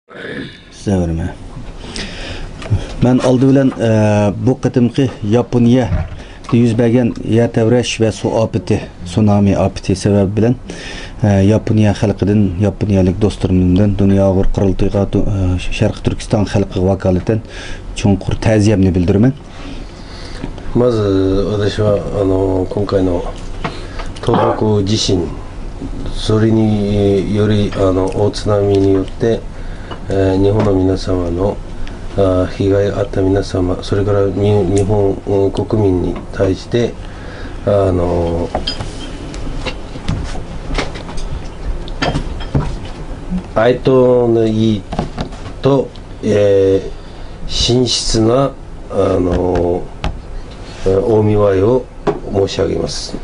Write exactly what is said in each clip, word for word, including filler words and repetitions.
سىزگە بېرىمەن. مەن ئالدى بىلەن، ئە، بۇ قېتىمقى ياپونىيەدە يۈز بەرگەن يەر تەۋرەش ۋە سۇ ئاپىتى، سۇنامى ئاپىتى سەۋەبى بىلەن، ئە، ياپونىيە خەلقىدىن، ياپونىيەلىك دوستلىرىمدىن، دۇنيا ئۇيغۇر قۇرۇلتىيىغا، دۇ-، ئە، شەرقىي تۈركىستان خەلقىگە ۋاكالىتەن چوڭقۇر تەزىيەمنى بىلدۈرىمەن. まず、私は、あの、今回の東北地震、それにより、あの、大津波によって、えー日本の皆様の、あー被害があった皆様、それからに日本国民に対して、あの、哀悼の意と、えー、深切な、あの、えーお見舞いを申し上げます。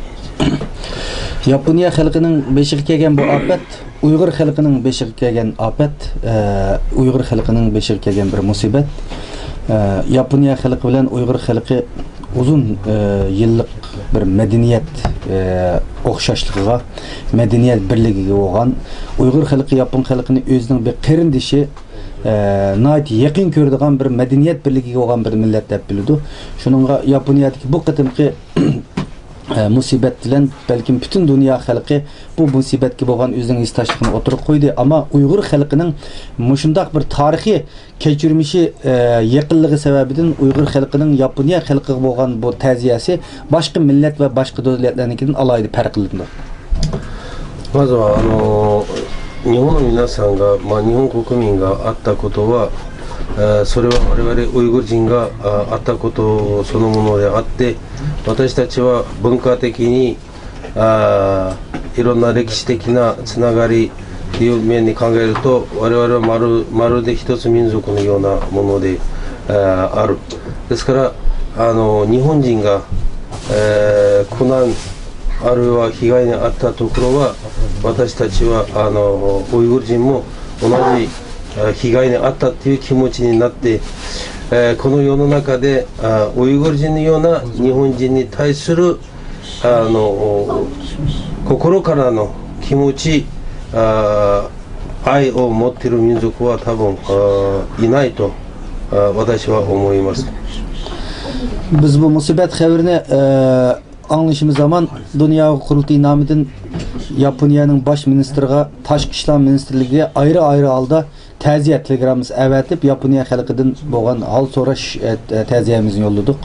ياپونىيە خەلقىنىڭ بېشىغا كەلگەن بۇ ئاپەت، ئۇيغۇر خەلقىنىڭ بېشىغا كەلگەن ئاپەت، ئە، ئۇيغۇر خەلقىنىڭ بېشىغا كەلگەن بىر مۇسىبەت. ئە، ياپونىيە خەلقى بىلەن ئۇيغۇر خەلقى ئۇزۇن، ئە، يىللىق بىر مەدەنىيەت، ئە، ئوخشاشلىقىغا، مەدەنىيەت بىرلىكىگە بولغان، ئۇيغۇر خەلقى ياپون خەلقىنى ئۆزىنىڭ بىر قېرىندىشى، ئە، ناھايىتى يېقىن كۆرىدىغان بىر مەدەنىيەت بىرلىكىگە بولغان بىر مىللەت دەپ بىلىدۇ. شۇنىڭغا ياپونىيەدىكى بۇ قېتىمقى، ئە، مۇسىبەت بىلەن بەلكىم پۈتۈن دۇنيا خەلقى بۇ مۇسىبەتكە بولغان ئۆزىنىڭ ھېسداشلىقىنى ئوتتۇرىغا قويدى. ئەمما ئۇيغۇر خەلقىنىڭ مۇشۇنداق بىر تارىخىي كەچۈرمىشى، ئە، يېقىنلىقى سەۋەبىدىن ئۇيغۇر خەلقىنىڭ ياپونىيە خەلقىگە بولغان بۇ تەزىيەسى باشقا مىللەت ۋە باشقا دۆلەتلەرنىڭكىدىن ئالاھىدە پەرقلىنىدۇ. まずは、あの、日本の皆さんが、まあ、日本国民があったことは、えーそれは我々ウイグル人がああったことそのものであって、私たちは文化的に、あーいろんな歴史的なつながりっていう面に考えると、我々はまるまるで一つ民族のようなもので、あーある。ですから、あの、日本人が、えー苦難あるいは被害に遭ったところは、私たちは、あの、ウイグル人も同じ、えー被害に遭ったっていう気持ちになって、えーこの世の中で、あーウイグル人のような日本人に対する、あの、心からの気持ち、あー愛を持っている民族は多分、あーいないと、あー私は思います。 بىز بۇ مۇسىبەت خەۋىرىنى، ئە، ئاڭلىشىمىز ھامان دۇنيا قۇرۇلتىيى نامىدىن ياپونىيەنىڭ باش مىنىستىرىغا، تاشقى ئىشلار مىنىستىرلىكىگە ئايرى-ئايرى ھالدا تەزىيە تېلېگراممىسى ئەۋەتىپ، ياپونىيە خەلقىدىن بولغان ھال سوراش، ئە، تەزىيەمىزنى يوللىدۇق.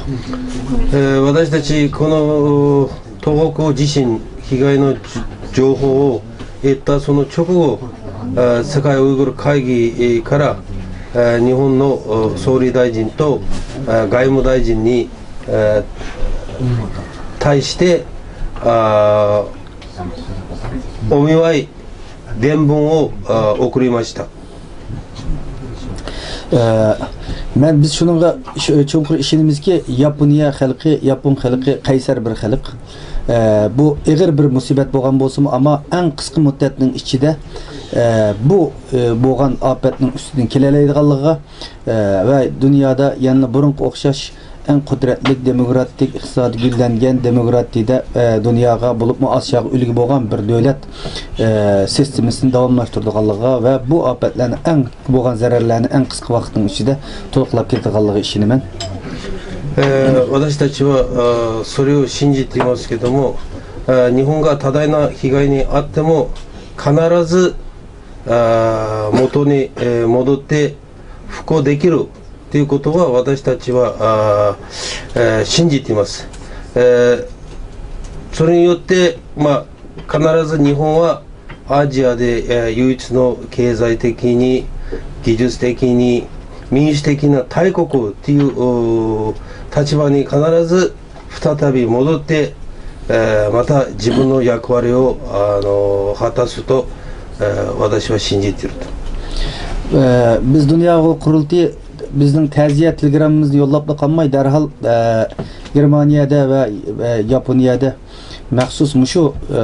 えー私たちこの東北地震被害の情報を得たその直後、えー世界ウイグル会議から、えー日本のお総理大臣と、えー外務大臣に、えー対して、あーお見舞い電文を、あー送りました。 ئە، مەن، بىز شۇنىڭغا شۇ، چوڭقۇر ئىشىنىمىزكى، ياپونىيە خەلقى، ياپون خەلقى قەيسەر بىر خەلق. ئە، بۇ ئېغىر بىر مۇسىبەت بولغان بولسىمۇ، ئەمما ئەڭ قىسقا مۇددەتنىڭ ئىچىدە، ئە، بۇ، ئە، بولغان ئاپەتنىڭ ئۈستىدىن كېلەلەيدىغانلىقىغا، ئە، ۋە دۇنيادا يەنىلا بۇرۇنقى ئوخشاش ئەڭ قۇدرەتلىك، دېموكراتىك، ئىقتىسادى گۈللەنگەن، دېموكراتىيىدە، ئە، دۇنياغا، بولۇپمۇ ئاسىياغا ئۈلگە بولغان بىر دۆلەت، ئە، سىستېمىسىنى داۋاملاشتۇرىدىغانلىقىغا ۋە بۇ ئاپەتلەرنى ئەڭ، بولغان زەرەرلەرنى ئەڭ قىسقا ۋاقىتنىڭ ئىچىدە تولۇقلاپ كېتىدىغانلىقىغا ئىشىنىمەن. えー私たちは、あーそれを信じていますけども、あー日本が多大な被害に遭っても、必ず、あー元に、えー戻って、復興できるということは私たちは、あーえー信じています。えーそれによって、まあ、必ず日本はアジアで、えー唯一の経済的に、技術的に、民主的な大国っていうおー立場に必ず再び戻って、えーまた自分の役割を、あの果たすと、えー私は信じていると。 ئە، بىز دۇنيا ئۇيغۇر قۇرۇلتىيى بىزنىڭ تەزىيە تېلېگراممىمىزنى يوللاپلا قالماي، دەرھال، ئە، گېرمانىيەدە ۋە، ۋە ياپونىيەدە مەخسۇس مۇشۇ، ئە،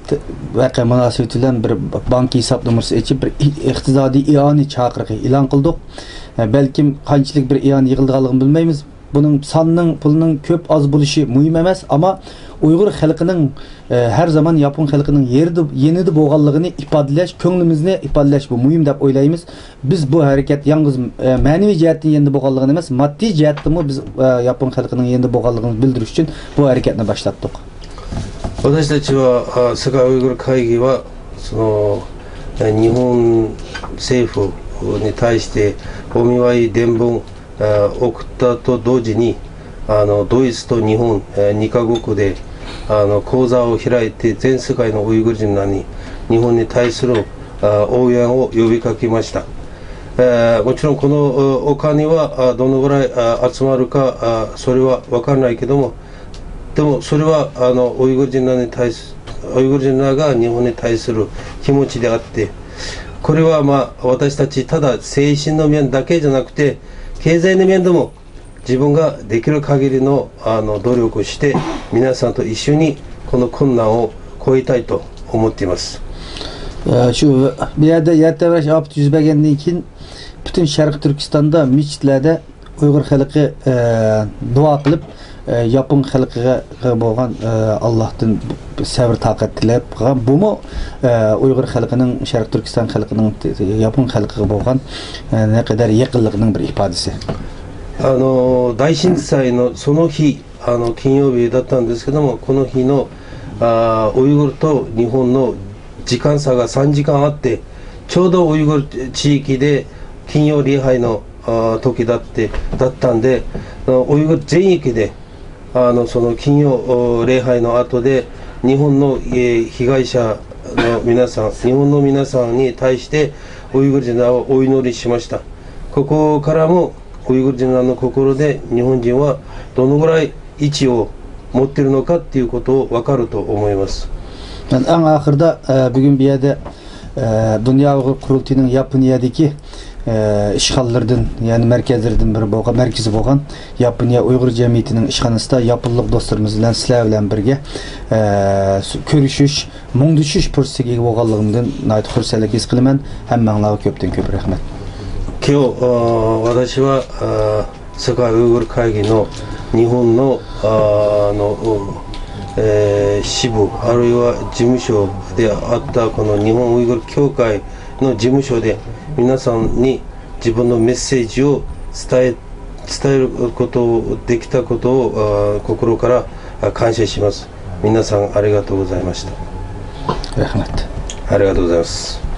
ت-، ۋەقە مۇناسىۋىتى بىلەن بىر بانكا ھېساب نومۇرىسى ئېچىپ، بىر ئى-، ئىقتىسادىي ئىئانە چاقىرىقى ئېلان قىلدۇق. ئە، بەلكىم قانچىلىك بىر ئىئانە يىغىلىدىغانلىقىنى بىلمەيمىز. بۇنىڭ ساننىڭ، پۇلنىڭ كۆپ ئاز بولۇشى مۇھىم ئەمەس، ئەمما ئۇيغۇر خەلقىنىڭ، ئە، ھەر زامان ياپون خەلقىنىڭ يېرىدە، يېنىدا بولغانلىقىنى ئىپادىلەش، كۆڭلىمىزنى ئىپادىلەش بۇ مۇھىم دەپ ئويلايمىز. بىز بۇ ھەرىكەت يالغۇز، ئە، مەنىۋى جەھەتتىن يېنىدا بولغانلىقىنى ئەمەس، ماددىي جەھەتتىنمۇ بىز، ئە، ياپون خەلقىنىڭ يېنىدا بولغانلىقىمىزنى بىلدۈرۈش ئۈچۈن بۇ ھەرىكەتنى باشلاتتۇق. 私たちは、あ、世界ウイグル会議は、その、え、日本政府に対してお見舞い電文、え、送ったと同時に、あの、ドイツと日本、え、にカ国で、あの、講座を開いて、全世界のウイグル人らに日本に対する、あ、応援を呼びかけました。え、もちろんこの、お、お金は、あ、どのぐらい、あ、集まるか、あ、それはわからないけども、でもそれは、あの、ウイグル人らに対す、ウイグル人らが日本に対する気持ちであって、これは、まあ、私たちただ精神の面だけじゃなくて、経済の面でも自分ができる限りの、あの、努力をして、皆さんと一緒にこの困難を越えたいと思っています。 ئە، شۇ بۇ يەردە يەر تەۋرەش ئاپىتى يۈز بەرگەندىن كېيىن، پۈتۈن شەرقىي تۈركىستاندا مەسچىتلەردە ئۇيغۇر خەلقى، ئە، دۇئا قىلىپ، ئە، ياپون خەلقىگە بولغان، ئە، ئاللاھتىن سەۋر تاقەت تىلەپ قىلغان. بۇمۇ، ئە، ئۇيغۇر خەلقىنىڭ، شەرقىي تۈركىستان خەلقىنىڭ ياپون خەلقىگە بولغان، ئە، نەقەدەر يېقىنلىقىنىڭ بىر ئىپادىسى. あの、大震災のその日、あの、金曜日だったんですけども、この日の、あ、ウイグルと日本の時間差がさんじかんあって、ちょうどウイグル地域で金曜礼拝の、あ、時だって、だったんで、あの、ウイグル全域で、あの、その金曜礼拝の後で、日本の、えー被害者の皆さん、日本の皆さんに対して、ウイグル人らはお祈りしました。ここからも、ウイグル人らの心で、日本人はどのぐらい位置を持っているのかっていうことを分かると思います。 مەن ئەڭ ئاخىرىدا، ئە، بۈگۈن بۇ يەردە، ئە، دۇنيا ئۇيغۇر قۇرۇلتىيىنىڭ ياپونىيەدىكى، ئە، ئىشخانىلىرىدىن، يەنى مەركەزلىرىدىن بىرى بولغان، مەركىزى بولغان ياپونىيە ئۇيغۇر جەمئىيىتىنىڭ ئىشخانىسىدا ياپونلۇق دوستلىرىمىز بىلەن سىلەر بىلەن بىرگە، ئە، كۆرۈشۈش، مۇڭدىشىش پۇرسىتىگە ئىگە بولغانلىقىمدىن ناھايىتى خۇرسەنلىك ھېس قىلىمەن. ھەممەڭلارغا كۆپتىن كۆپ رەھمەت. 今日、あ、私は、あ、世界ウイグル会議の日本の、あ、あの、えー支部、あるいは事務所であったこの日本ウイグル協会の事務所で皆さんに自分のメッセージを伝え、伝えることをできたことを、あ、心から、あ、感謝します。皆さんありがとうございました。 رەھمەت. ありがとうございます。